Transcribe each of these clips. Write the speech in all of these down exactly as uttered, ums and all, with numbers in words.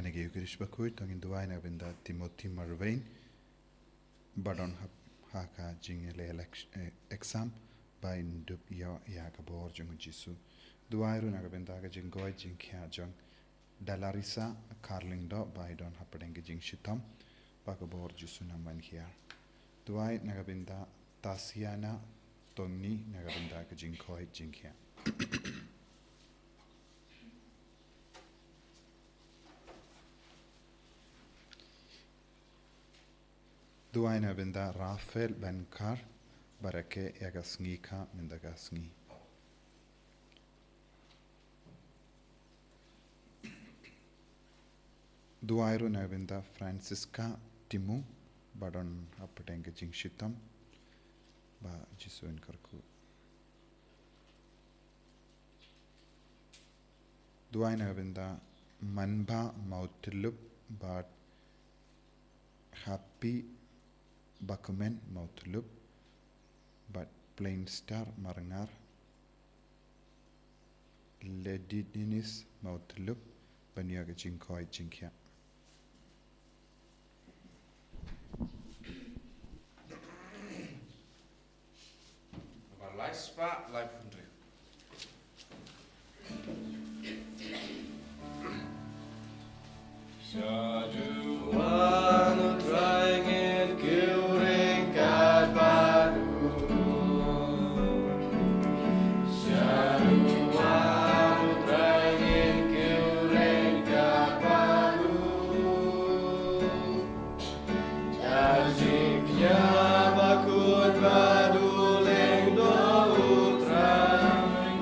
Ïa ki Eucharist bakhuid, to ngin duwai na ka bynta Timothy Marvein, ba don ha, ha ka jingïaleh elek-, eh, exam, ba in dup ïoh ïa ka bor jong u Jisu. Duwai ruh na ka bynta ka jingkoit jingkhiah jong Dalarisa Kharlyngdoh, ba i don hapdeng ka jingshitom, ba ka bor Jisu nang ban hiar. Duwai na ka bynta Tasiana Tony, na ka bynta ka jingkoit jingkhiah. Duwai na bynta Rafael Benkar, ba rakhe ïa ka sngi kha mynta ka sngi. Duwai ruh na bynta Francisca Timu, ba don hapdeng ka jingshitom, ba Jisu un kyrkhu. Duwai na bynta Manba Mautlup, bad Happy Bakmen Mautlup, bad Plain Star Marngar, Lady Dennis Mautlup, ban ïa ka jingkoit jingkhiah. Ba lai spah lai phew hynriew. Shaduh wan u Trai ngin kiew ryngkat bad u. Shaduh wan u Trai ngin kiew ryngkat bad u. Ka jingkñia bakhuid bad u lyngdoh u Trai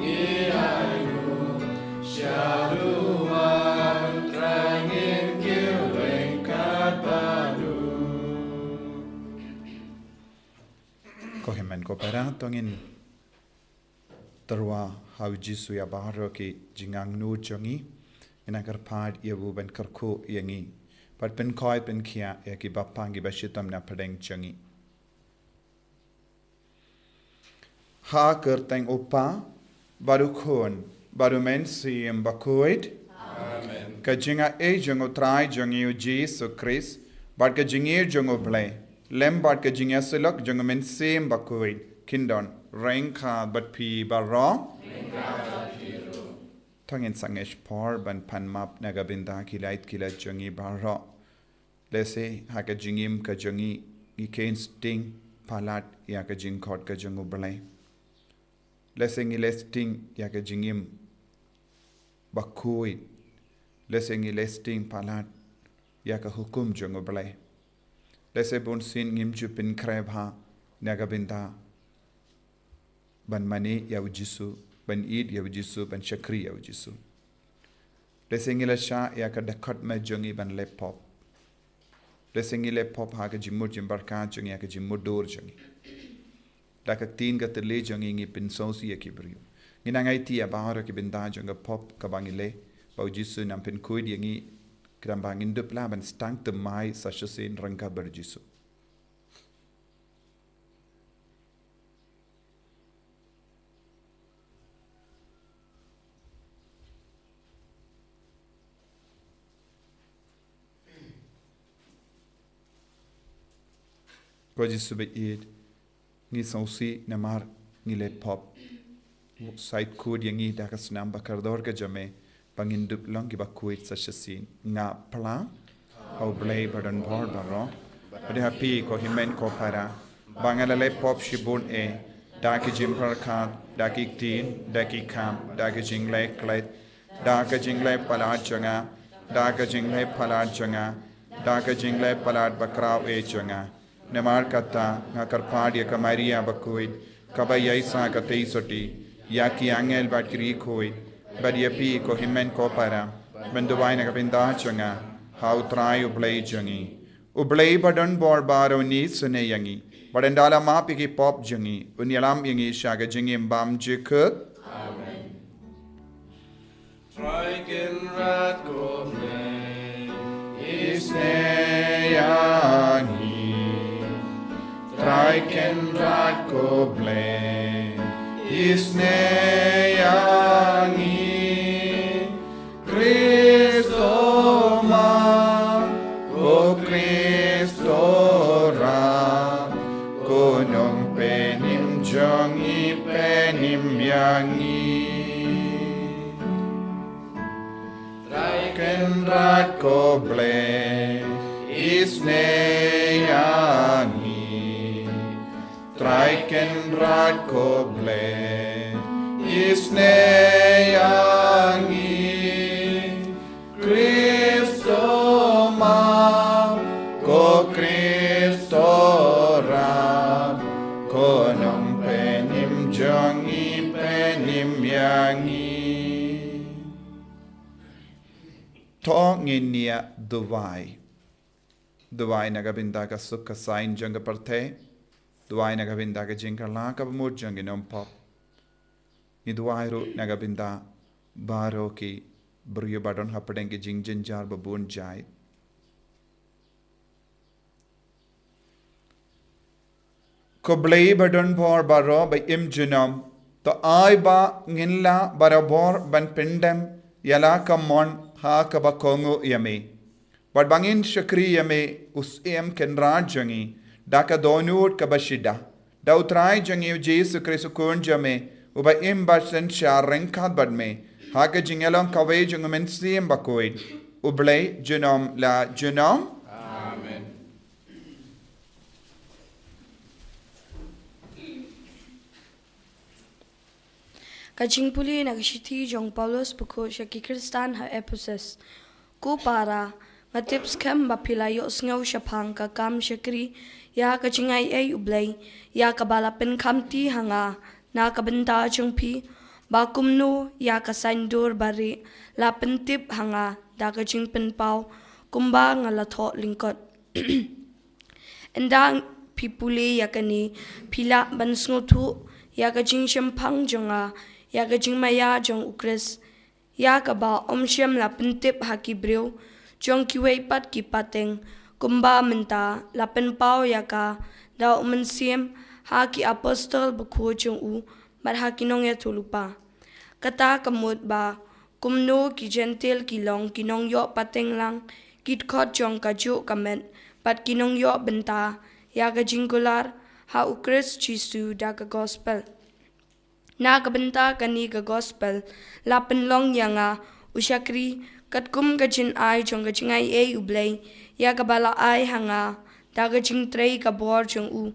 ngi ai nguh. Shaduh wan u Trai ngin kiew ryngkat bad u. Ko hynmen ko para, to ngin tyrwa ha u Jisu ïa baroh ki jingangnud jong ngi. Ngin nang kyrpad ïa u ban kyrkhu ïa ngi, bad pynkhoit pynkhiah ïa ki bapang ki bashitom na pdeng jong ngi. Ha ka kyrteng u Kpa, bad u Khun, bad u Mynsiem Bakhuid. Amen. Ka jingaiei jong u Trai jong ngi u Jisu Khrist, bad ka jingïeit jong u Blei, lem bad ka jingïasyllok jong u Mynsiem Bakhuid, kin don ryngkat bad phi baroh. To ngin sangeh por ban pan map na ka bynta ki lait ki lait jong ngi baroh. Lehse ha ka jingim ka jong ngi, ngi kheiñ sting palat ïa ka jingkhot ka jong u Blei. Lehse ngi leh sting ïa ka jingim bakhuid. Lehse ngi leh sting palat ïa ka hukum jong u Blei. Lehse bunsien ngim ju pynkhreh bha na ka bynta ban mane ïa u Jisu, ban ïeit ïa u Jisu, ban shakri ïa u Jisu. Lehse ngi la shah ïa ka dkhot met jong ngi ban leh pop. Lehse ngi leh pop ha ka jingmut jingpyrkhat jong ngi, ha ka jingmutdur jong ngi. Da ka ktien ka thylliej jong ngi ngi pynsngewsih ïa ki briew. Ngin nang aiti ïa baroh ki bynta jong ka pop kaba ngi leh, ba u Jisu un nang pynkhuid ïa ngi, khnang ba ngin dup lah ban sdang thymmai sa shisien ryngkat bad u Jisu. Ko Jisu baieit, ngi sngewsih namar ngi leh pop. Sa ïeit khuid ïa ngi da ka snam ba kordor ka jong me, ba ngin dup long kiba khuid sa shisien. Nga phla ha u Blei ba don bor baroh, bad ha phi ko hynmen ko para, ba nga la leh pop shibun eh, da ki jingpyrkhat, da ki ktien, da ki kam, da ki jingleh klet, da ka jingleh palat jong nga, da ka jingleh palat jong nga, da ka jingleh palat bakhraw eh jong nga. Namar kata nga kyrpad ïa ka Maria bakhuid, kaba ïaisah katei sotti, ïa ki angel bad ki riewkhuid, bad ïa phi ko hynmen ko para, ban duwai na ka bynta jong nga ha u Trai u Blei jong ngi. U Blei ba don bor baroh un isynei ïa ngi, bad ynda la map ïa ki pop jong ngi, un ïalam ïa ngi sha ka jingim bymjukut. Amen. Trai Kynrad ko Blei, isynei ïa ngi. Trai Kynrad ko Blei, isynei ïa ngi. Khrist, Penim ïa ngi. Trai Kynrad ko Blei, isynei ïa ngi. Trai Kynrad ko Blei, isynei ïa ngi. Khrist u Map, ko Khrist u Rap, ko Nongpynim jong ngi, pynim ïa ngi. To ngin ïa duwai. Duwai na ka bynta ka suk ka saiñ jong ka pyrthei. Duwai na ka bynta ka jingkylla kaba mut jong ki nongpop. Ngi duwai ruh na ka bynta baroh ki briew ba don hapdeng ki jingjynjar ba bun jait. Ko Blei ba don bor baroh ba im junom, to ai ba ngin lah barabor ban pyndem ïa la ka mon ha kaba kohnguh ïa me. Bad ba ngin shakri ïa me u Syiem Kynrad jong ngi da ka dohnud kaba shida. Da u Trai jong ngi u Jisu Khrist u Khun jong me, uba im bad synshar ryngkat bad me ha ka jingïalong kawei jong u Mynsiem Bakhuid, U Blei junom la junom. Amen. Ka jingpule na ka shithi jong u Paulus bakhuid sha ki Khristan ha Ephesus. Ko para, nga tip skhem ba phi la ïohsngew shaphang ka kam shakri ïa ka jingaiei U Blei, ïa kaba la pynkhamti ha nga na ka bynta jong phi, ba kumno ïa ka saiñdur barieh la pyntip ha nga da ka jingpynpaw, kumba nga la thoh lyngkot. Ynda phi pule ïa kane, phi lah ban sngewthuh ïa ka jingshemphang jong nga ïa ka jingmaïa jong U Khrist, ïa kaba ym shym la pyntip ha ki briew jong kiwei pat ki pateng, kumba mynta la pynpaw ïa ka da U Mynsiem ha ki apostol bakhuid jong u bad ha ki nongïathuhlypa. Kata ka mut ba kumno ki Jentil ki long ki nongïoh pateng lang, ki dkhot jong kajuh ka met, bad ki nongïoh bynta ïa ka jingkular ha U Khrist Jisu da ka gospel. Na ka bynta kane ka gospel la pynlong ïa nga u shakri katkum ka jingai jong ka jingaiei U Blei, ïa kaba la ai ha nga da ka jingtrei ka bor jong u.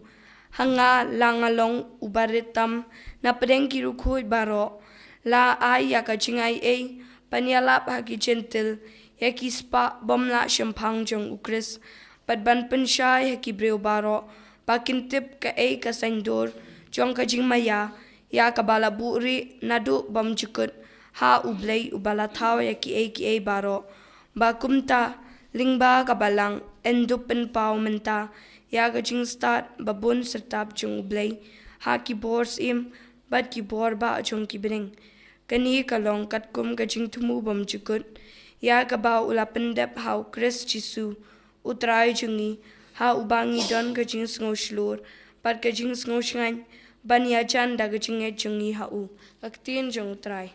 Ha nga la nga long u barit tam na pdeng ki riewkhuid baroh. La ai ïa ka jingaiei ban ïalap ha ki Jentil, ïa ki spah bym lah shemphang jong U Khrist, bad ban pynshai ha ki briew baroh ba kin tip kaei ka saiñdur jong ka jingmaïa, ïa kaba la buhrieh naduh bymjukut ha U Blei uba la thaw ïa kiei kiei baroh. Ba kumta, lyngba ka Balang, yn dup pynpaw mynta ïa ka jingstad ba bun syrtap jong U Blei ha ki bor syiem bad ki bor bah jong ki bneng. Kane ka long katkum ka jingthmu bymjukut ïa kaba u la pyndep ha U Khrist Jisu, U Trai jong ngi, ha uba ngi don ka jingsngewshlur bad ka jingsngewshngaiñ ban ïajan da ka jingngeit jong ngi ha u. Ka ktien jong U Trai.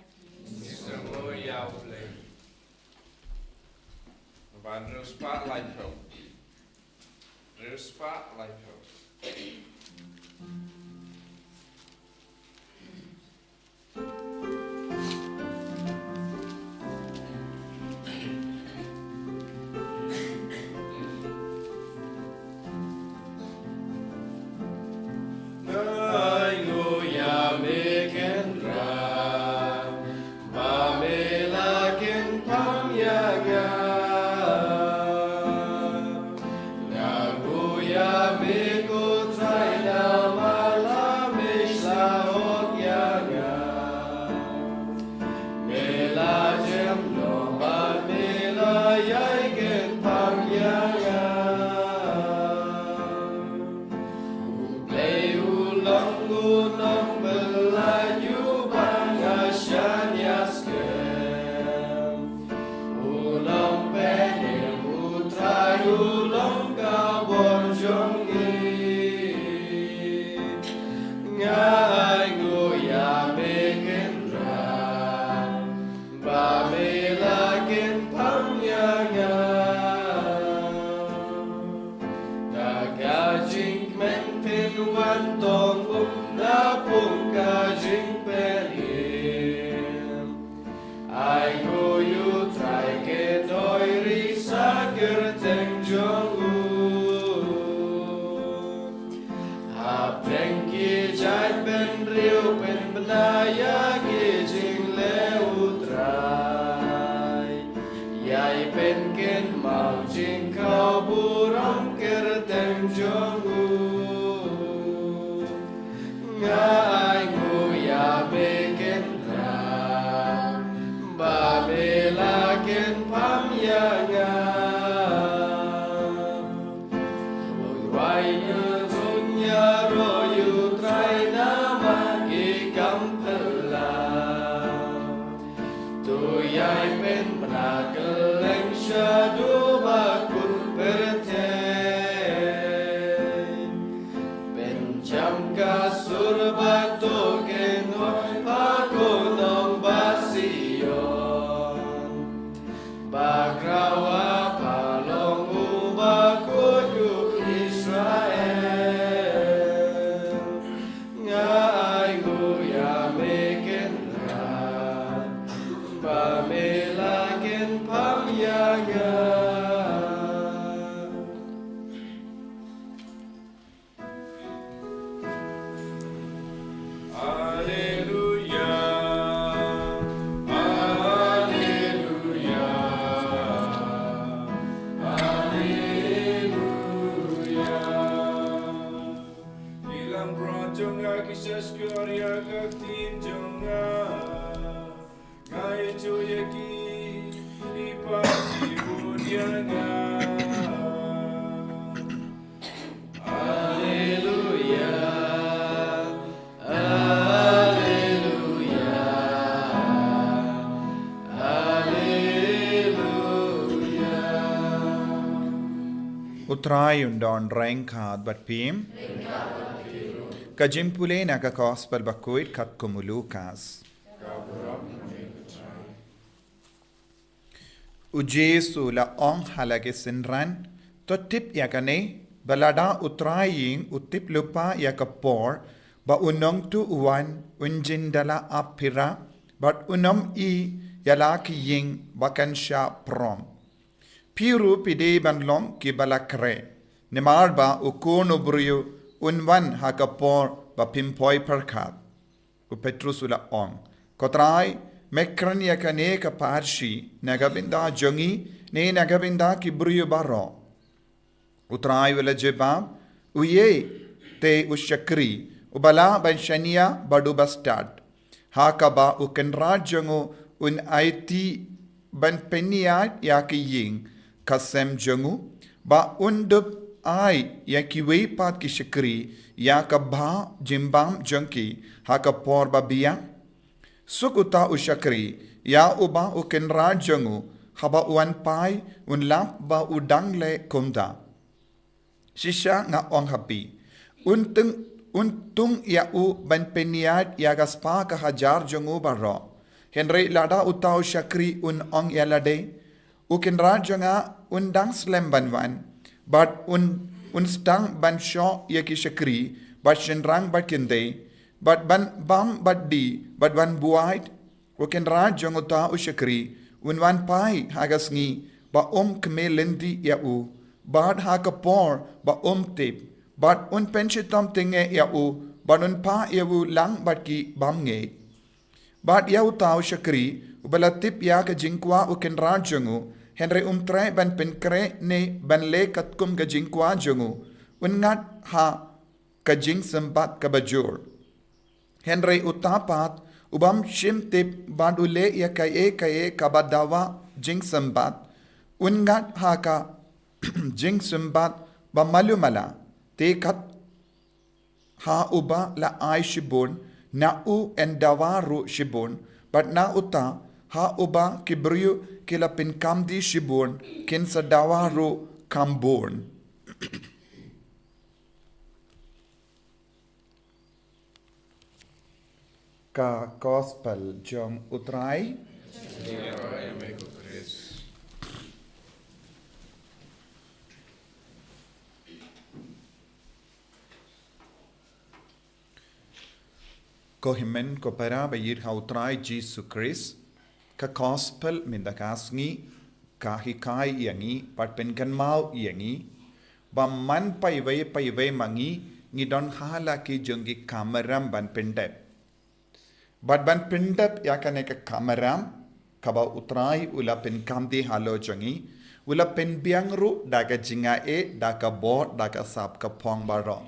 Ban riewspah laiphew. Riewspah laiphew. jingpynim. Ai nguh ïa U Trai, kynnoh ri sa kyrteng jong u. Hapdeng ki jaitbynriew pynbna ïa ki jingleh U Trai. Ïai pynkynmaw jingkyrkhu burom kyrteng jong u. Nga ai nguh ïa me Kynrad, ba me la kynpham ïa nga. Wai ïa jong ïa ro ïa U Trai namar ki kam phylla. To ïai pynbna kylleng shaduh ba kut pyrthei. Pynjam ka sur ba to kynnoh pha ko nong ba Sion. Ba khraw ha pha long u ba kut u Israel. Nga ai nguh ïa me Kynrad, ba me la kynpham ïa nga. Alleluia, alleluia, alleluia. Ki langbrot jong nga ki sa shkor ïa ka ktien jong nga. Nga ïathuh ïa ki, ki paid ki bud ïa nga. Alleluia, alleluia, alleluia. U Trai un don ryngkat bad phi. Ka jingpule na ka Gospel bakhuid katkum u Lukas. U Jisu u la ong ha la ki synran, to tip ïa kane, ba lada u trai ïing u tip lypa ïa ka por ba u nongtuh u wan, un jin da la ap phi ra, bad un ym ïoh ïa la ki ïing ba kan shah prom. Phi ruh phi dei ban long ki ba la khreh, namar ba u Khun u briew un wan ha ka por ba phim poi pyrkhat. U Petrus u la ong, ko Trai, me kren ïa kane ka parshi na ka bynta jong ngi ne na ka bynta ki briew baroh? U Trai u la jubab, u ïeit te u shakri uba lah ban shaniah bad uba stad. Ha kaba u kynrad jong u un aiti ban pynïaid ïa ki ïing ka sem jong u, ba un dup ai ïa kiwei pat ki shakri ïa ka bha jingbam jong ki ha ka por ba biang? Suk uta u shakri ïa uba u kynrad jong u haba u wan phai un lap ba u dang leh kumta. Shisha nga ong ha phi, un tung, un tung ïa u ban pynïaid ïa ka spah ka hajar jong u baroh. Hynrei lada uta u shakri un ong ïa lade, u kynrad jong nga un dang slem ban wan, bad un, un sdang ban shoh ïa ki shakri bad shynrang bad kynthei, bad ban bam bad die bad ban buaid, u kynrad jong uta u shakri un wan phai ha ka sngi ba um khmih lynti ïa u, bad ha ka por ba um tip, bad un pynshitom tyngeh ïa u, bad un phah ïa u lang bad ki bymngeit. Bad ïa uta u shakri uba la tip ïa ka jingkwah u kynrad jong u, hynrei um treh ban pynkhreh ne ban leh katkum ka jingkwah jong u, un ngat ha ka jingsympat kaba jur. Hynrei uta pat u bym shym tip bad u leh ïa kaei kaei kaba dawa jingsympat, un ngat ha ka jingsympat ba malu mala. Te kat ha uba la ai shibun, na u yn dawa ruh shibun, bad na uta ha uba ki briew ki la pynkam die shibun, kin sa dawa ruh kham bun. Ka Gospel jong u Trai. Ko hynmen ko para ba ïeit ha u Trai Jisu Khrist, ka gospel mynta ka sngi ka hikai ïa ngi, bad pynkynmaw ïa ngi ba man paiwei paiwei ma ngi, ngi don ha la ki jong ki kamram ban pyndep. Bad ban pyndep ïa kane ka kamram kaba u Trai u la pynkam da halor jong ngi, u la pynbiang ruh da ka jingaiei, da ka bor, da ka sap ka phong baroh.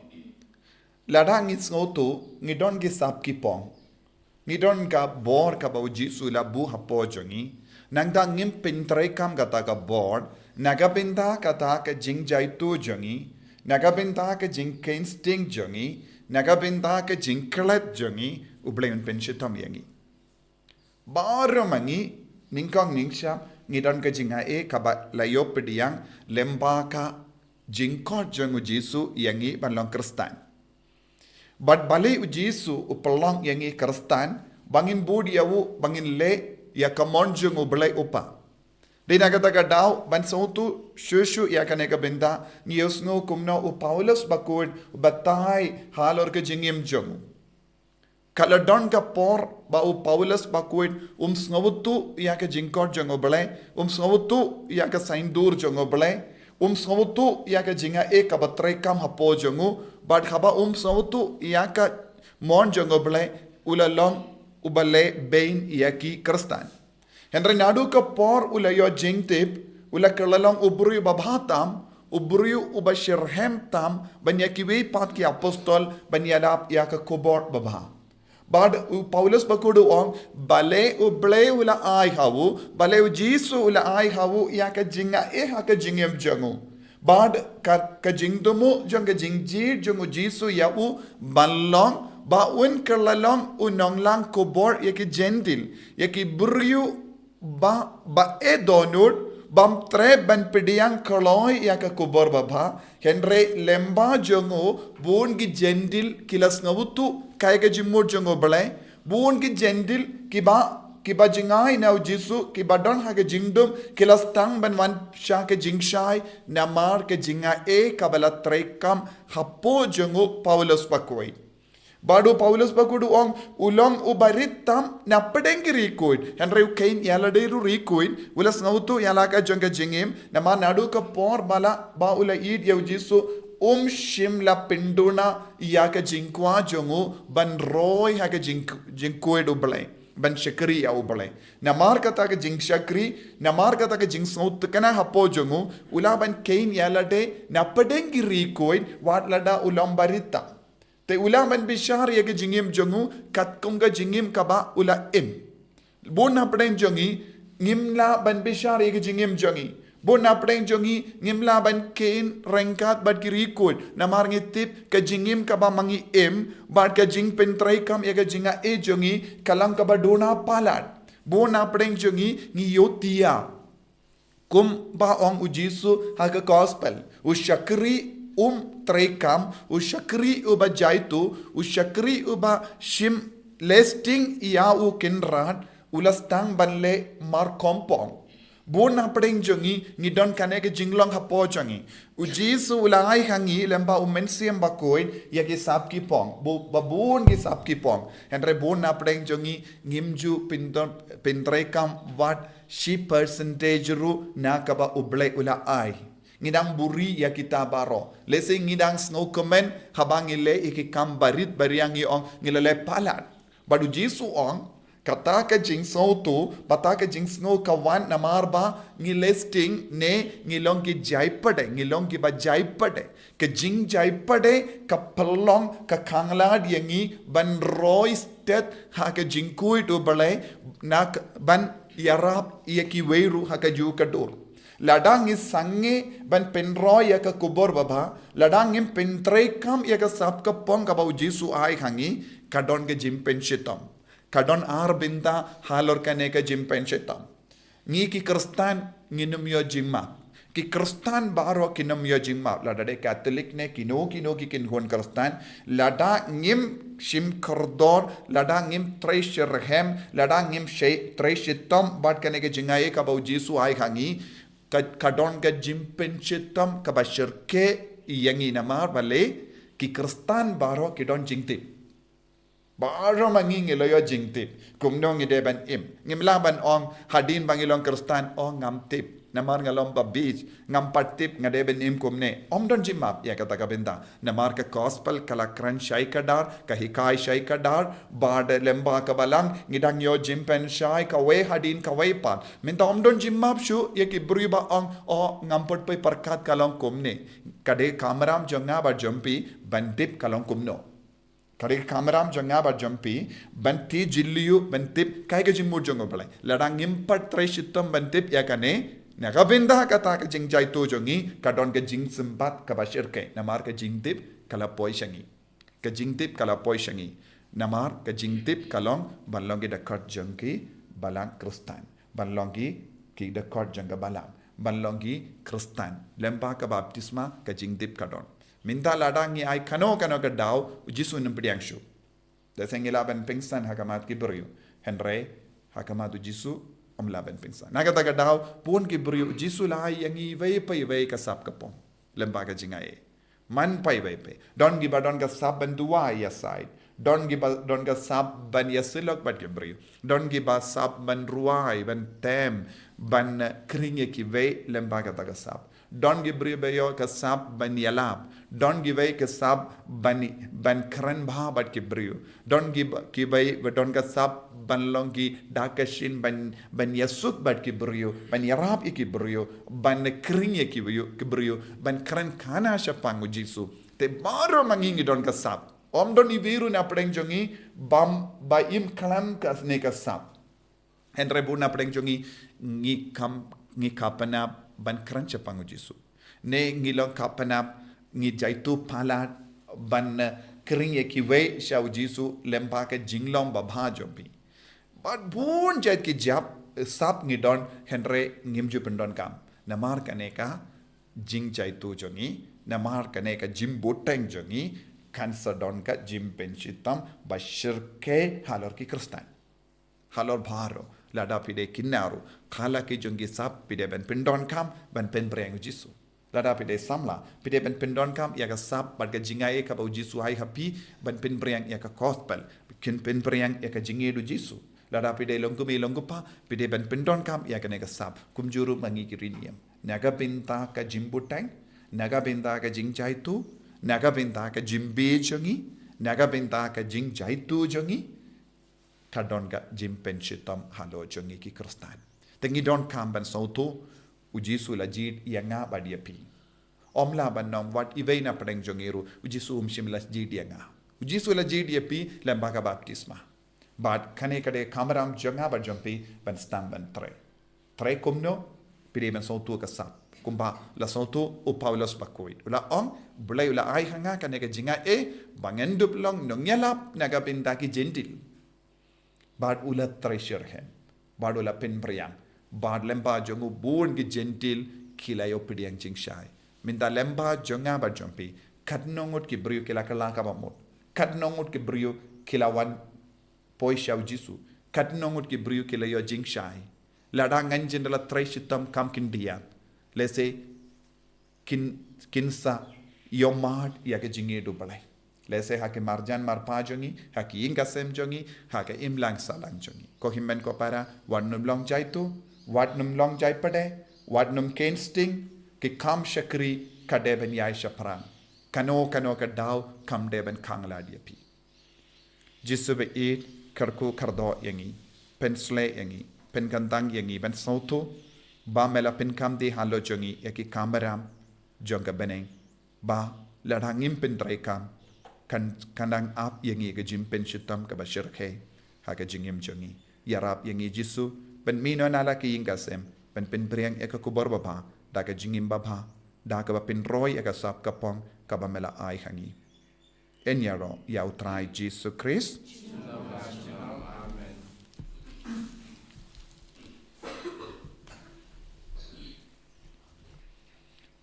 Lada ngi sngewthuh ngi don ki sap ki phong, ngi don ka bor kaba u Jisu u la buh hapoh jong ngi, nangta ngim pyntreikam kata ka bor, na ka bynta kata ka jingjaituh jong ngi, na ka bynta ka jingkheiñ sting jong ngi, na ka bynta ka jingklet jong ngi, u Blei un pynshitom ïa ngi. Baroh ma ngi, nyngkong nyngshap, ngi don ka jingaiei kaba la ïoh pdiang lyngba ka jingkhot jong u Jisu ïa ngi ban long Khristan. Bad balei u Jisu u pynlong ïa ngi Khristan, ba ngin bud ïa u, ba ngin leh ïa ka mon jong u Blei u Kpa. Dei na kata ka daw ban sngewthuh shuh shuh ïa kane ka bynta, ngi ïohsngew kumno u Paulus bakhuid u batai halor ka jingim jong u. Ka la don ka por ba u Paulus bakhuid um sngewthuh ïa ka jingkhot jong u Blei, um sngewthuh ïa ka saiñdur jong u Blei, um sngewthuh ïa ka jingaiei kaba treikam hapoh jong u, bad haba um sngewthuh ïa ka mon jong u Blei, u la long uba leh beiñ ïa ki Khristan. Hynrei naduh ka por u la ïoh jingtip, u la kylla long u briew uba bha tam, u briew uba shitrhem tam, ban ïa kiwei pat ki apostol, ban ïalap ïa ka khubor babha. Bad u Paulus bakhuid u ong, balei u Blei u la ai ha u, balei u Jisu u la ai ha u ïa ka jingaiei ha ka jingim jong u. Bad ka, ka jingthmu jong ka jingjied jong u Jisu ïa u ban long ba un kylla long u nonglang khubor ïa ki Jentil, ïa ki briew ba, ba e dohnud, bym treh ban pdiang kloi ïa ka khubor babha, hynrei lyngba jong u bun ki Jentil ki la sngewthuh kaei ka jingmut jong u Blei, bun ki Jentil kiba, kiba jngai na u Jisu, kiba don ha ka jingdum, ki la sdang ban wan sha ka jingshai namar ka jingaiei kaba la treikam hapoh jong u Paulus bakhuid. Bad u Paulus bakhuid u ong, u long uba rit tam na pdeng ki riewkhuid, hynrei u kheiñ ïa lade ruh riewkhuid, u la sngewthuh ïa la ka jong ka jingim, namar naduh ka por ba la, ba u la ïeit ïa u Jisu, um shym la pynduna ïa ka jingkwah jong u ban roi ha ka jing, jingkhuid u Blei, ban shakri ïa u Blei. Namar kata ka jingshakri, namar kata ka jingsngewthikna hapoh jong u, u lah ban kheiñ ïa lade na pdeng ki riewkhuid, wat lada u long ba rit tam. Te u lah ban bishar ïa ka jingim jong u katkum ka jingim kaba u la im. Bun na pdeng jong ngi, ngim lah ban bishar ïa ka jingim jong ngi. Bun na pdeng jong ngi, ngim lah ban kheiñ ryngkat bad ki riewkhuid, namar ngi tip ka jingim kaba ma ngi im, bad ka jingpyntreikam ïa ka jingaiei jong ngi, ka long kaba duna palat. Bun na pdeng jong ngi, ngi ïohthiah. Kumba ong u Jisu ha ka gospel, u shakri um treikam, u shakri uba jaituh, u shakri uba shim leh sting ïa u Kynrad, u la sdang ban leh markhongpong. Bun na pdeng jong ngi, ngi don kane ka jinglong hapoh jong ngi. U Jisu u la ai ha ngi lyngba u Mynsiem Bakhuid ïa ki sap ki phong, ba bun ki sap ki phong. Hynrei bun na pdeng jong ngi, ngim ju pynton, pyntreikam wat shi percentage ruh na kaba u Blei u la ai. Ngi dang buhrieh ïa kita baroh. Lehse ngi dang sngewkmen haba ngi leh ïa ki kam barit, ba riang ngi ong ngi la leh palat. Bad u Jisu u ong, kata ka jingsngewthuh, bad kata ka jingsngew ka wan namar ba ngi leh sting ne ngi long ki jaipadei, ngi long kiba jaipadei. Ka jingjaipadei ka pynlong ka khanglad ïa ngi ban roi stet ha ka jingkhuid u Blei, na ka, ban ïarap ïa kiwei ruh ha kajuh ka dur. Lada ngi sangeh ban pynroi ïa ka khubor babha, lada ngim pyntreikam ïa ka sap ka phong kaba u Jisu u ai ha ngi, ka don ka jingpynshitom. Ka don ar bynta halor kane ka jingpynshitom. Ngi ki Khristan ngin ym ïoh jingmap. Ki Khristan baroh kin ym ïoh jingmap. Lada dei Katholik ne kino kino ki kynhun Khristan. Lada ngim shim kordor, lada ngim trei shitrhem, lada ngim shei trei shitom bad kane ka jingaiei kaba u Jisu u ai ha ngi, ka, ka don ka jingpynshitom kaba shyrkhei ïa ngi namar balei ki Khristan baroh ki don jingtip. Baroh ma ngi ngi la ïoh jingtip. Kumno ngi dei ban im? Ngim lah ban ong hadien ba ngi long Khristan, oh ngam tip. Namar nga long ba bit, ngam pat tip nga dei ban im kumne. Ym don jingmap ïa kata ka bynta. Namar ka gospel ka la kren shai kdar, ka hikai shai kdar, bad lyngba ka balang ngi dang ïoh jingpynshai kawei hadien kawei pat. Mynta ym don jingmap shuh ïa ki briew ba ong, oh ngam pat poi pyrkhat ka long kumne. Ka dei ka kamram jong nga bad jong phi ban tip ka long kumno. Ka dei ka kamram jong nga bad jong phi ban tip, jylliew ban tip kaei ka jingmut jong U Blei. Lada ngim pat trei shitom ban tip ïa kane, na ka bynta kata ka jingjaituh jong ngi ka don ka jingsympat kaba shyrkhei. Namar ka jingtip ka la poi sha ngi. Ka jingtip ka la poi sha ngi. Namar ka jingtip ka long ban long ki dkhot jong ki balang Khristan. Ban long ki, ki dkhot jong ka balang. Ban long ki Khristan. Lyngba ka baptisma ka jingtip ka don. Mynta lada ngi ai kano kano ka daw, U Jisu un ym pdiang shuh. Lehse ngi lah ban pynsan ha khmat ki briew. Hynrei ha khmat U Jisu ym lah ban pynsan. Na kata ka daw, bun ki briew, U Jisu la ai ïa ngi iwei pa iwei ka sap ka pom. Lyngba ka jingai. Man pa iwei pa iwei. Don kiba don ka sap ban duwai ïasaid. Don kiba don ka sap ban ïasyllok bad ki briew. Don kiba sap ban rwai, ban tem, ban, eh, khring ïa kiwei lyngba kata ka sap. Don ki briew ba ïoh ka sap ban ïalap. Don kiwei ka sap ban, ban kren bha bad ki briew. Don ki, kiwei ba don ka sap ban long ki da ka shin ban, ban ïasuk bad ki briew, ban ïarap ïa ki briew, ban khring ïa ki briew, ki briew, ban kren khana shaphang U Jisu. Te baroh ma ngi ngi don ka sap. Ym don iwei ruh na pdeng jong ngi bym ba im khlem kane ka sap. Hynrei bun na pdeng jong ngi, ngi kam, ngi khamtam ban kren shaphang U Jisu. Ne ngi long khamtam, ngi jaituh palat ban, eh, khring ïa kiwei sha U Jisu lyngba ka jinglong babha jong phi. Bad bun jait ki jait, eh, sap ngi don, hynrei ngim ju pyndonkam. Namar kane ka jingjaituh jong ngi, namar kane ka jingbteng jong ngi, kan sa don ka jingpynshitom ba shyrkhei halor ki Khristan. Halor baroh, lada phi dei kynnoh ruh, kala ki jong ki sap phi dei ban pyndonkam, ban pynphriang U Jisu. Lada phi dei samla, phi dei ban pyndonkam ïa ka sap bad ka jingai kaba U Jisu ai ha phi, ban pynphriang ïa ka gospel, phin pynphriang ïa ka jingïeit U Jisu. Lada phi dei long kmie long kpa, phi dei ban pyndonkam ïa kane ka sap, kumjuh ruh ma ngi ki riewniam. Na ka bynta ka jingbteng, na ka bynta ka jingjaituh, na ka bynta ka jingbieit jong ngi, na ka bynta ka jingjaituh jong ngi, ka don ka jingpynshitom halor jong ngi ki Khristan. Te ngi donkam ban sngewthuh, U Jisu la jied ïa nga bad ïa phi. Ym lah ban ong wat iwei na pdeng jong ngi ruh, U Jisu um shym la jied ïa nga. U Jisu la jied ïa phi lyngba ka baptisma. Bad kane ka dei ka kamram jong nga bad jong phi ban sdang ban trei. Trei kumno, phi dei ban sngewthuh ka sap. Kumba la sngewthuh u Paulus bakhuid. U la ong, Blei u la ai ha nga kane ka jingai, eh, ba ngan dup long nongïalap na ka bynta ki Jentil. Bad u la trei shitrhem. Bad u la pynphriang. Bad lyngba jong u bun ki Jentil ki la ïoh pdiang jingshai. Mynta lyngba jong nga bad jong phi, katno ngut ki briew ki la kylla kaba mut. Katno ngut ki briew ki la wan poi sha U Jisu. Katno ngut ki briew ki la ïoh jingshai. Lada ngan jin da la trei shitom kam khyndiat. Lehse kin, kin sa ïohmad ïa ka jingïeit U Blei. Lehse ha ki marjan marpa jong ngi, ha ki ïing ka sem jong ngi, ha ka imlang sahlang jong ngi. Ko hynmen ko para, wat nym long jaituh, wat nym long jaipdeh, wat nym kheiñ sting, ki kam shakri ka dei ban ïaid shaphrang. Kano kano ka daw kam dei ban khang lad ïa phi. Jisu ba ïeit, kyrkhu kyrdoh ïa ngi, pynshlei ïa ngi, pynkyntang ïa ngi ban sngewthuh ba me la pynkam dei halor jong ngi ïa ki kamram jong ka bneng, ba lada ngim pyntreikam kan, kan dang ap ïa ngi ka jingpynshitom kaba shyrkhei ha ka jingim jong ngi. Ïarap ïa ngi Jisu, pynmih noh na la ki ïing ka sem, pyn, pynphriang ïa ka khubor babha da ka jingim babha, da kaba pynroi ïa ka sap ka pong kaba me la ai ha ngi. Yn ïaroh ïa U Trai Jisu Khrist.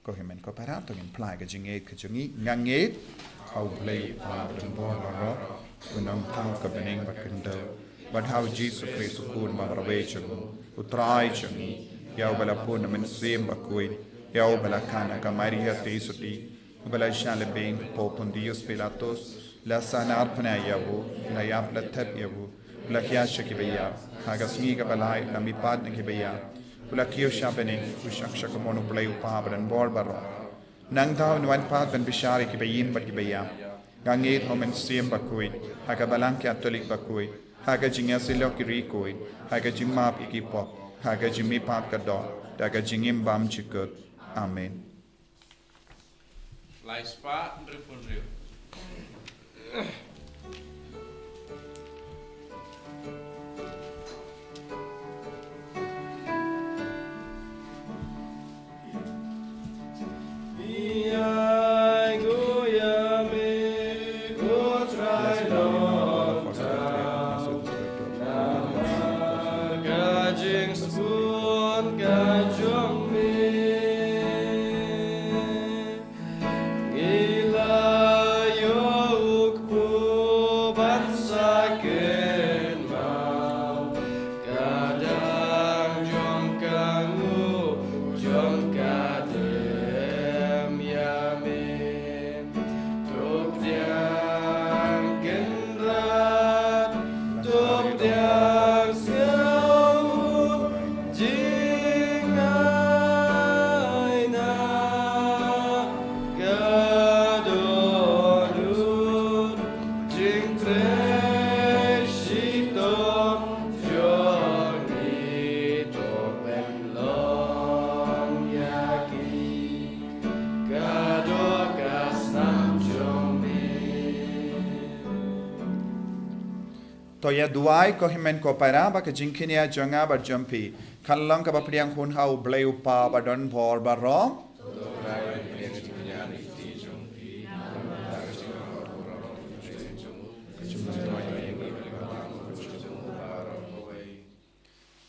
Ko hynmen ko para, to ngin phla ïa ka jingngeit ka jong ngi. Nga ngeit ha U Blei U Kpa badonbor baroh, U Nongthaw ka bneng bad ka khyndew, bad ha U Jisu Khrist U Khun ba marwei jong U Trai jong ngi, ïa uba la pun na Mynsiem Bakhuid, ïa uba la khang na ka Maria Theisotti, uba la shah lehbeiñ hapoh Pontius Pilatus, La sahnarphna ïa u, la ïap la thep ïa u, u la khia sha kiba ïap, ha ka sngi kaba lai u la mihpat na kiba ïap, u la kiew sha bneng, u shong sha kamon U Blei U Kpa ba don bor baroh. Nangta un wan pat ban bishar ïa kiba im bad kiba ïap. Nga ngeit ha U Mynsiem Bakhuid, ha ka Balang Katholik bakhuid, ha ka jingïasyllok ki riewkhuid, ha ka jingmap ïa ki pop, ha ka jingmihpat ka doh, da ka jingim bymjukut. Amen. Lai spah hynriewphew hynriew. Ka jingsbun ka jong me. Ngi la ïoh u kpu ban sa kynmaw ka dang jong ka nguh jong ka dem ïa me. To pdiang kynrad, to pdiang sngewbha, jingai na ka dohnud, jingtrei shitom jong ngi to pynlong ïa ki. Ka doh ka snam jong me. To ïa duwai ko hynmen ko para ba ka jingkñia jong nga bad jong phi kan long kaba pdiang hun ha U Blei U Kpa ba don bor baroh.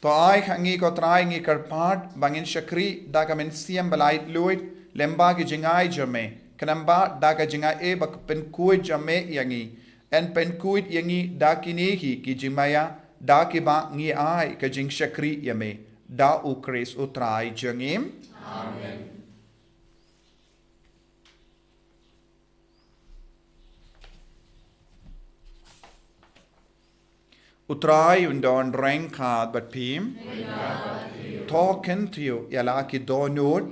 To ai ha ngi ko Trai, ngi kyrpad ba ngin shakri da ka mynsiem ba laitluid lyngba ki jingai jong me, khnang ba da ka jingai ba ka pynkhuid jong me ïa ngi, yn pynkhuid ïa ngi da kine hi ki jingmaïa, da kiba ngi ai ka jingshakri ïa me, da U Khrist U Trai jong ngi. Amen. U Trai un don ryngkat bad phi. To kyntiew ïa la ki dohnud.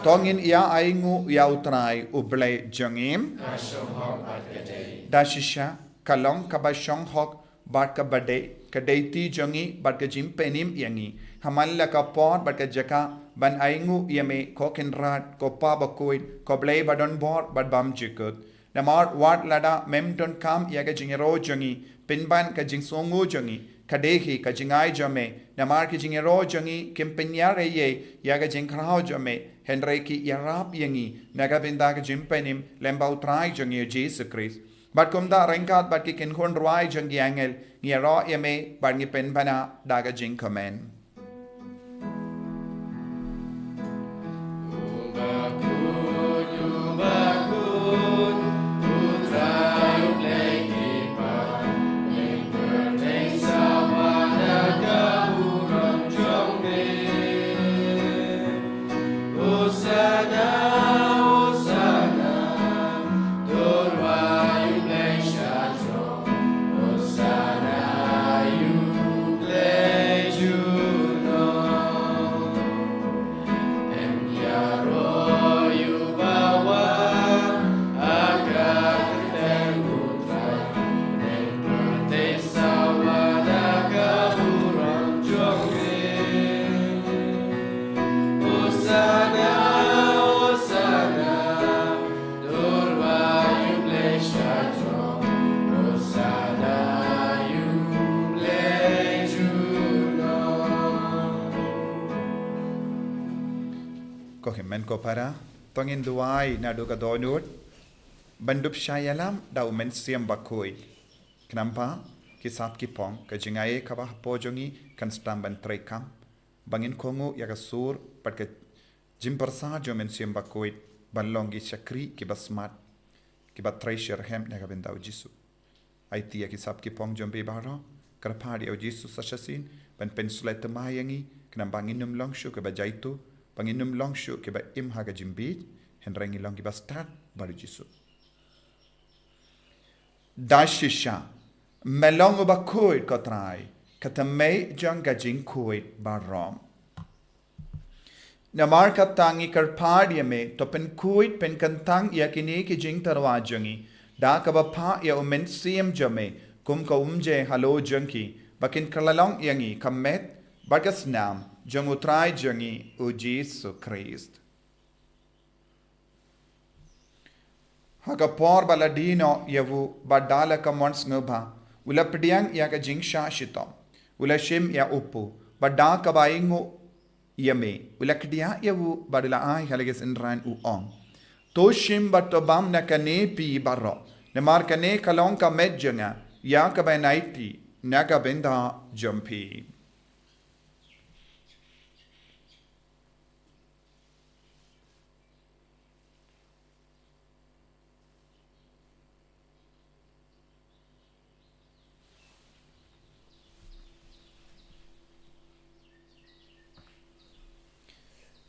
To ngin ïa ainguh ïa U Trai U Blei jong ngi. Da shisha ka long kaba shong hok bad kaba dei, ka dei ti jong ngi bad ka jingpynim ïa ngi. Ha man la ka por bad ka jaka ban ainguh ïa me ko Kynrad, ko Pa bakhuid, ko Blei ba don bor bad bymjukut. Namar wat lada mem donkam ïa ka jingïaroh jong ngi, pynban ka jingsngewnguh jong ngi ka dei hi ka jingai jong me. Namar ki jingïaroh jong ngi kim pynïar ei ei ïa ka jingkhraw jong me, hynrei ki ïarap ïa ngi na ka bynta ka jingpynim lyngba U Trai jong ngi U Jisu Khrist. Bad kumta ryngkat bad ki kynhun rwai jong ki angel ngi ïaroh ïa me bad ngi pynbna da ka jingkmen. Hosanna, Hosanna, to rwai U Blei sha jrong. Hosanna ïa U Blei junom. Em ïaroh ïa u bawan ha ka kyrteng U Trai. Neng pyrthei sawa da ka burom jong me. Hosanna, Hosanna, to rwai U Blei sha jrong. Hosanna ïa U Blei junom. Ko hynmen ko para, to ngin duwai naduh ka dohnud ban dup shah ïalam da U Mynsiem Bakhuid. Khnang ba ki sap ki phong, ka jingai kaba hapoh jong ngi kan sdang ban treikam. Ba ngin kohnguh ïa ka sur bad ka jingpyrshah jong U Mynsiem Bakhuid ban long ki shakri kiba smat, kiba trei shitrhem na ka bynta U Jisu. Aiti ïa ki sap ki phong jong phi baroh, kyrpad ïa U Jisu sa shisien ban pynshlei thymmai ïa ngi, khnang ba ngin ym long shuh kiba jaituh, ba ngin ym long shuh kiba im ha ka jingbieit, hynrei ngin long kiba stad bad U Jisu. Da shisha, me long uba khuid ko Trai, ka tymmen jong ka jingkhuid baroh. Namar kata ngi kyrpad ïa me, to pynkhuid pynkyntang ïa kine ki jingtyrwa jong ngi, da kaba phah ïa u Mynsiem jong me, kum ka umje halor jong ki, ba kin kylla long ïa ngi ka met bad ka snam jong u Trai jong ngi u Jisu Khrist. Ha ka por ba la die noh ïa u bad da la ka mon sngewbha, u la pdiang ïa ka jingshah shitom, u la shim ïa u pu, bad da kaba ainguh ïa me, u la kdiah ïa u bad u la ai ha la ki synran u ong: To shim bad to bam na kane phi baroh, namar kane ka long ka met jong nga, ïa kaba yn aiti na ka bynta jong phi.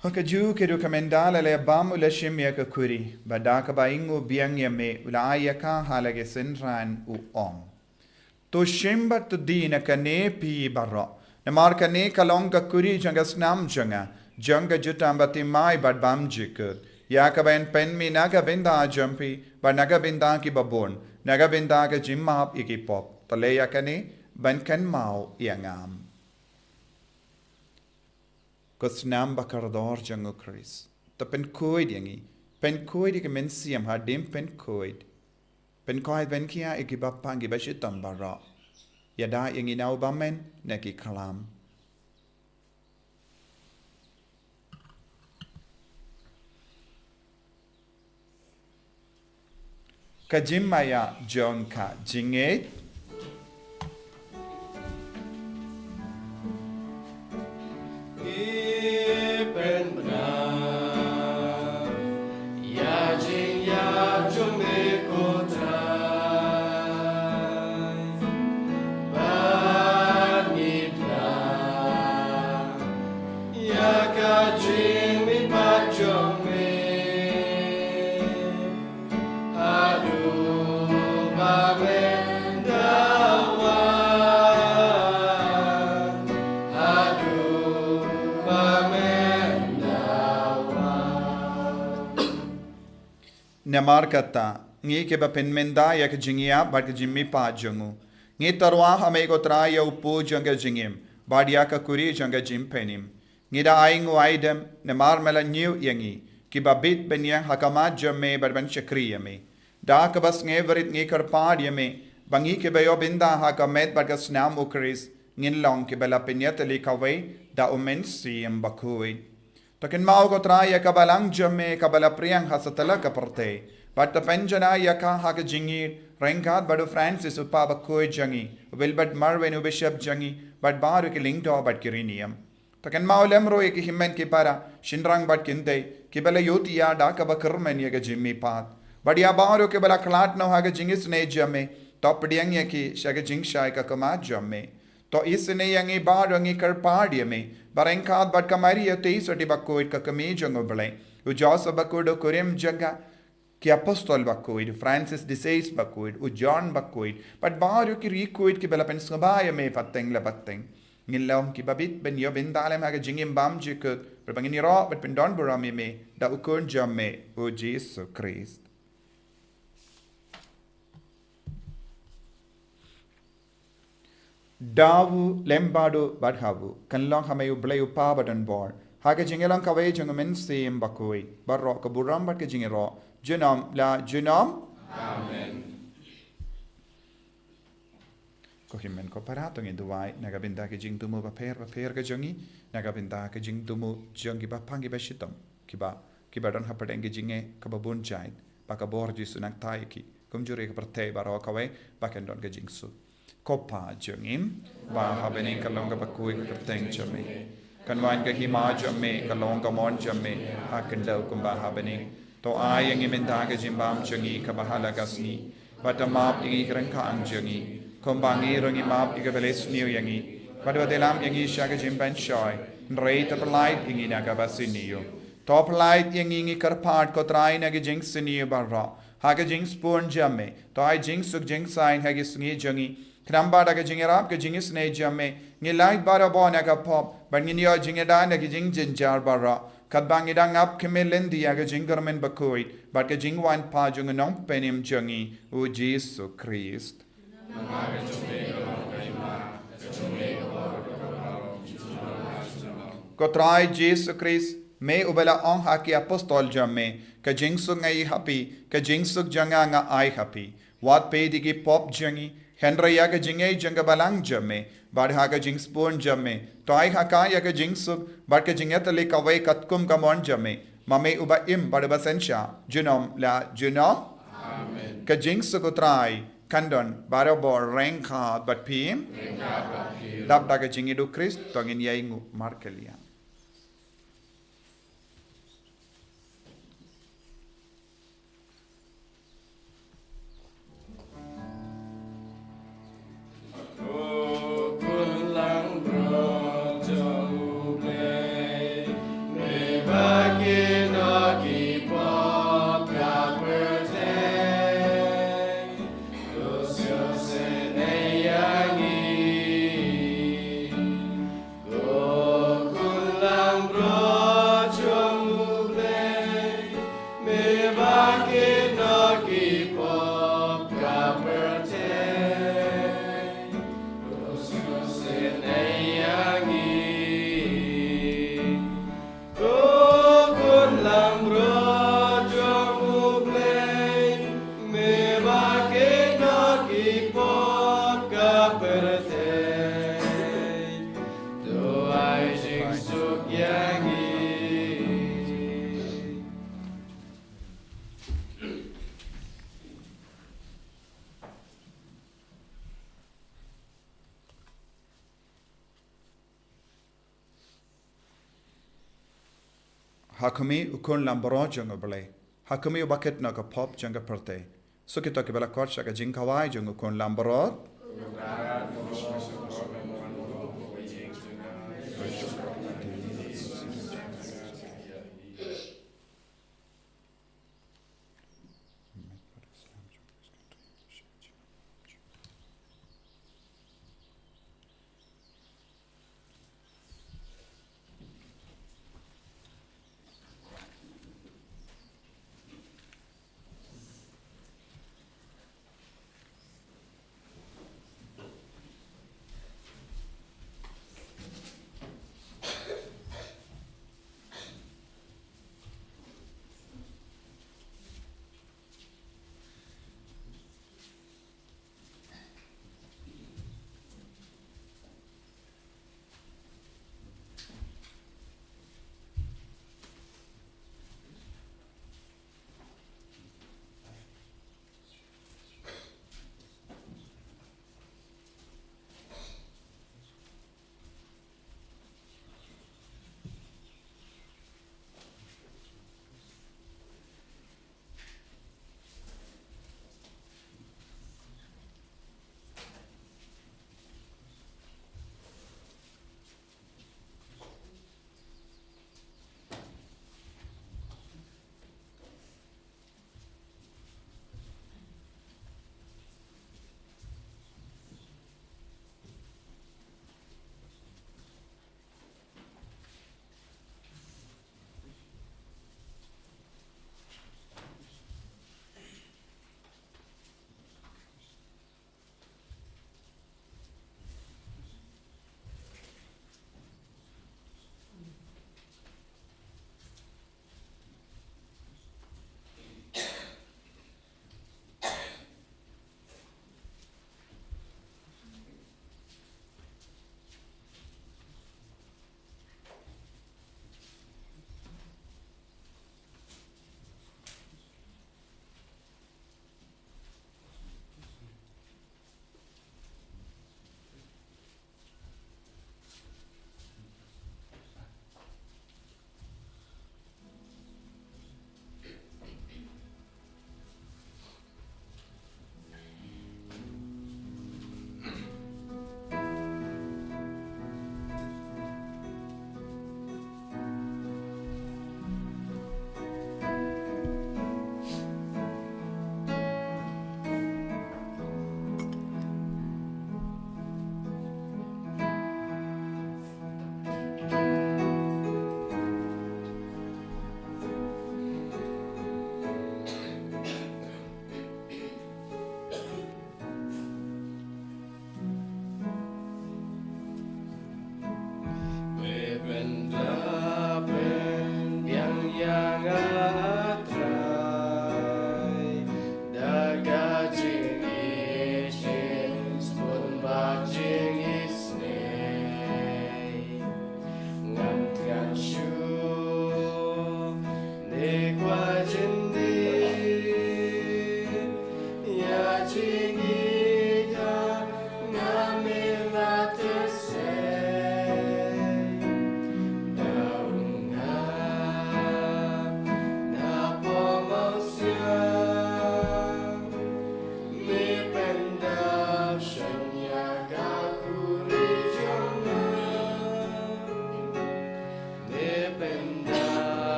Ha kajuh ka dei ka mynta la leh bam u la shim ïa ka khuri, bad da kaba ainguh biang ïa me u la ai ïa ka ha la ki synran u ong: To shim bad to die na kane phi baroh, namar kane ka long ka khuri jong ka snam jong nga, jong ka jutang bathymmai bad bymjukut, ïa kaba yn pynmih na ka bynta jong phi bad na ka bynta kiba bun, na ka bynta ka jingmap ïa ki pop. To leh ïa kane ban kynmaw ïa nga. Ka snam bakordor jong u Khrist. To pynkhuid ïa ngi, pynkhuid ïa ki mynsiem hadien pynkhuid. Pynkhuid, pynkhia ïa ki bapang ki bashitom baroh. Ïada ïa ngi na u bymman na ki khlam. Ka jingmaïa jong ka jingngeit. Ïa ka jingmihpat jong me haduh ba men da wan, haduh ba men da wan. Namar kata, ngi kiba pynmynta ïa ka jingïap bad ka jingmihpat jong u, ngi tyrwa ha me ko Trai ïa u pu jong ka jingim bad ïa ka khuri jong ka jingpynim. Ngi da ai nguh ai dem namar me la ñiew ïa ngi kiba bit ban ïeng ha khmat jong me bad ban shakri ïa me. Da kaba sngewrit ngi kyrpad ïa me ba ngi kiba ïoh bynta ha ka met bad ka snam u Khrist ngin long kiba la pynïatylli kawei da u Mynsiem Bakhuid. To kynmaw ko Trai ïa ka balang jong me kaba la pdiang ha satlak ka pyrthei, bad to pynjanai ïa ka ha ka jingïeit ryngkat bad u Francis u Papa bakhuid jong ngi, u Wilbert Marwin u Bishop jong ngi, bad baroh ki lyngdoh bad ki riewniam. To kynmaw lem ruh ïa ki hynmen ki para, shynrang bad kynthei, kiba la ïohthiah da kaba kyrmen ïa ka jingmihpat. Bad ïa baroh kiba la khlad noh ha ka jingisynei jong me, to pdiang ïa ki sha ka jingshai ka khmat jong me. To isynei ïa ngi baroh, ngi kyrpad ïa me, ba ryngkat bad ka Maria Theisotti bakhuid ka kmie jong u Blei, u Joseph bakhuid u kurim jong ka, ki apostol bakhuid, u Francis de Sales bakhuid, u John bakhuid, bad baroh ki riewkhuid kiba la pynsngewbha ïa me pateng la pateng, ngin long kiba bit ban ïoh bynta lem ha ka jingim bymjukut, bad ba ngin ïaroh bad pyndonburom ïa me da u Khun jong me u Jisu Khrist. Da u lem bad u bad ha u, kan long ha me u Blei u Kpa badonbor, ha ka jingïalong kawei jong u Mynsiem Bakhuid, baroh ka burom bad ka jingïaroh junom la junom. Amen. Ko hynmen ko para, to ngin duwai na ka bynta ki jingthmu bapher bapher ka jong ngi, na ka bynta ki jingthmu jong ki bapang ki bashitom, kiba, kiba don hapdeng ki jingeh kaba bun jait, ba ka bor Jisu nangta ïa ki, kumjuh ruh ïa ka pyrthei baroh kawei ba kan don ka jingsuk. Ko Pa jong ngi ba ha bneng, ka long kaba khuid ka kyrteng jong me. Kan wan ka hima jong me, ka long ka mon jong me ha khyndew kumba ha bneng. To ai ïa ngi mynta ka jingbam jong ngi kaba ha la ka sngi. Bad to map ïa ngi ki ryngkang jong ngi, kumba ngi ruh ngi map ïa kiba la sniew ïa ngi. Bad wat ïalam ïa ngi sha ka jingpynshoi, hynrei to pyllait ïa ngi na kaba sniew. To pyllait ïa ngi, ngi kyrpad ko Trai, na ki jingsniew baroh, Ha ka jingsbun jong me, to ai jingsuk jingsaiñ ha ki sngi jong ngi. Khnang ba da ka jingïarap ka jingisynei jong me, ngin lait barabor na ka pop, bad ngin ïoh jingïada na ki jingjynjar baroh. Katba ngi dang ap khmih lynti ïa ka jingkyrmen bakhuid, bad ka jingwan pat jong u Nongpynim jong ngi, u Jisu Khrist. Ko Trai Jisu Khrist, me uba la ong ha ki apostol jong me, ka jingsuk nga ai ha phi, ka jingsuk jong nga nga ai ha phi. Wat peit ïa ki pop jong ngi, hynrei ïa ka jingngeit jong ka balang jong me, bad ha ka jingsbun jong me, to ai ha ka ïa ka jingsuk, bad ka jingïatylli kawei katkum ka mon jong me, ma me uba im bad uba synshar, junom la junom. Amen. Ka jingsuk u Trai kan don barabor ryngkat bad phi. Ryngkat bad phi. Dap da ka jingïeit u Khrist, to ngin ïai nguh markylliang. Ko khun langbrot jong U Blei, me ba kynnoh ki pop ka pyrthei, to sngewsih ïa ngi. Ko khun langbrot jong U Blei, me ba kynnoh ki pop ka pyrthei, to ai jingsuk ïa ngi. Ha khmih u khun langbrot jong U Blei, ha khmih uba kynnoh ka pop jong ka pyrthei. Suk ïa kito kiba la khot sha ka jingkhawai jong u khun langbrot.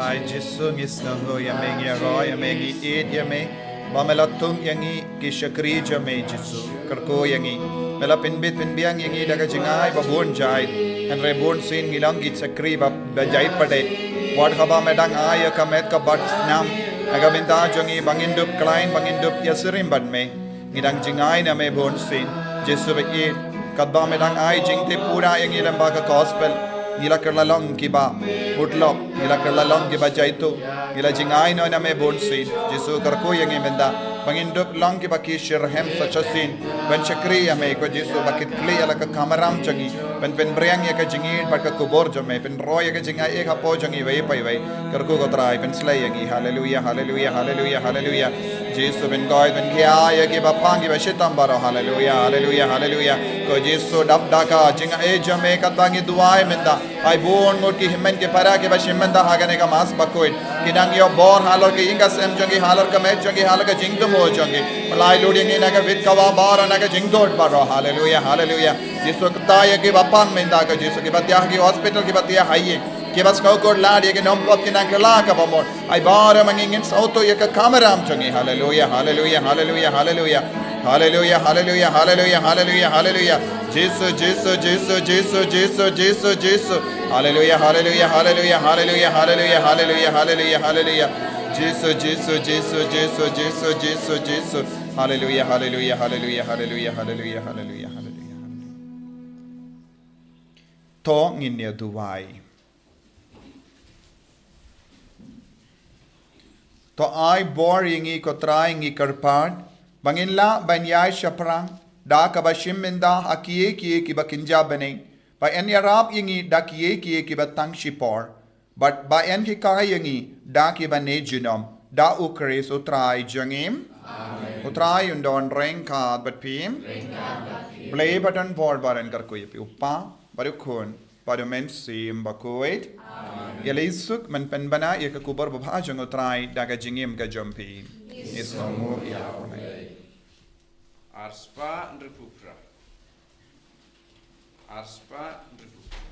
Ai Jisu, ngi sngewnguh ïa me, ngi ïaroh ïa me, ngi ïeit ïa me. Ba me la thung ïa ngi ki shakri jong me Jisu, kyrkhu ïa ngi. Me la pynbit pynbiang ïa ngi da ka jingai ba bun jait. Hynrei bunsien ngi long ki shakri ba, ba jait pat de. Wat haba me dang ai ïa ka met ka bat snam ha ka bynta jong ngi, ba ngin dup khlaiñ, ba ngin dup ïasyriem bad me. Ngi dang jingai na me bunsien Jisu ba ïeit. Katba me dang ai jingtip pura ïa ngi lem bad ka gospel, ngi la kylla long kiba mutlop, ngi la kylla long kiba jaituh. Ngi la jingai noh na me bunsien Jisu, kyrkhu ïa ngi mynta ba ngin dup long kiba ki shitrhem sa shisien ban shakri ïa me, ko Jisu, ba kit khlieh ïa la ka kamram jong ngi, ban pynphriang ïa ka jingïeit bad ka khubor jong me, pynroi ïa ka jingaiei hapoh jong ngi iwei pa iwei. Kyrkhu, ko Trai, pynslei ïa ngi. Haleluia, haleluia, haleluia, haleluia. Jisu, pynkoit, pynkhia ïa kiba pang, kiba shitom baroh. Haleluia, haleluia, haleluia. Ko Jisu, dap da ka jingaiei jong me katba ngi duwai mynta. Ai bun ngut ki hynmen ki para kiba shim mynta ha kane ka Mass Bakhuid. Ki dang ïoh bor halor ka ïing ka sem jong ki, halor ka met jong ki, halor ka jingthmu jong ki. Pynlait lut ïa ngi na ka bit ka wah baroh, na ka jingdon baroh. Haleluia, haleluia. Jisu, kata ïa kiba pang mynta, ko Jisu, kiba thiah ha ki hospital, kiba thiah ha ïing, kiba sngewkhuslai ïa ki nongpop, ki nang kylla kaba mut. Ai baroh ma ngi ngin sngewthuh ïa ka kamram jong ngi. Haleluia, haleluia, haleluia, haleluia. Haleluia, haleluia, haleluia, haleluia, haleluia. Jisu, Jisu, Jisu, Jisu, Jisu, Jisu, Jisu. Haleluia, haleluia, haleluia, haleluia, haleluia, haleluia, haleluia, haleluia. Jisu, Jisu, Jisu, Jisu, Jisu, Jisu, Jisu. Haleluia, haleluia, haleluia, haleluia, haleluia, haleluia, haleluia. To ngin ïa duwai. To ai bor ïa ngi, ko Trai, ngi kyrpad, ba ngin lah ban ïaid shaphrang da kaba shim mynta ha kiei kiei kiba kynja bneng, ba yn ïarap ïa ngi da kiei kiei kiba tang shipor, bad ba yn hikai ïa ngi da kiba ne junom, da U Khrist U Trai jong ngi. Amen. U Trai un don ryngkat bad phi. Ryngkat bad phi. Blei ba don bor ba don kyrkhu ïa phi, U Kpa bad U Khun bad U Mynsiem Bakhuid. Amen. Ïa lei suk men pynbna ïa ka khubor babha jong U Trai da ka jingim ka jong phi. Ngi sngewnguh ïa U Blei. Arspah hynriewphew phra. Arspah hynriewphew phra.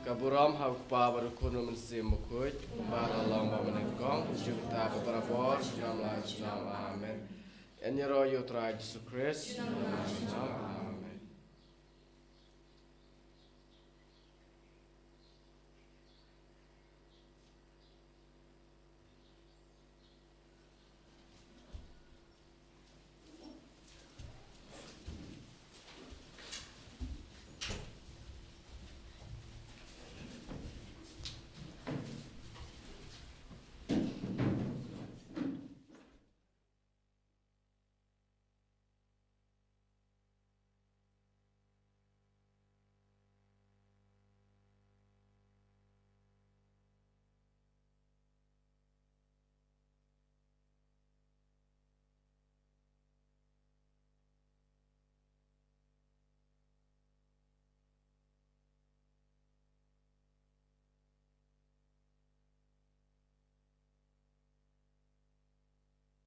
Ka burom ha U Kpa bad U Khun bad U Mynsiem Bakhuid, kumba la long, ba mynnyngkong, junom, ba barabor, junom la junom. Amen. Yn ïaroh ïa U Trai Jisu Khrist.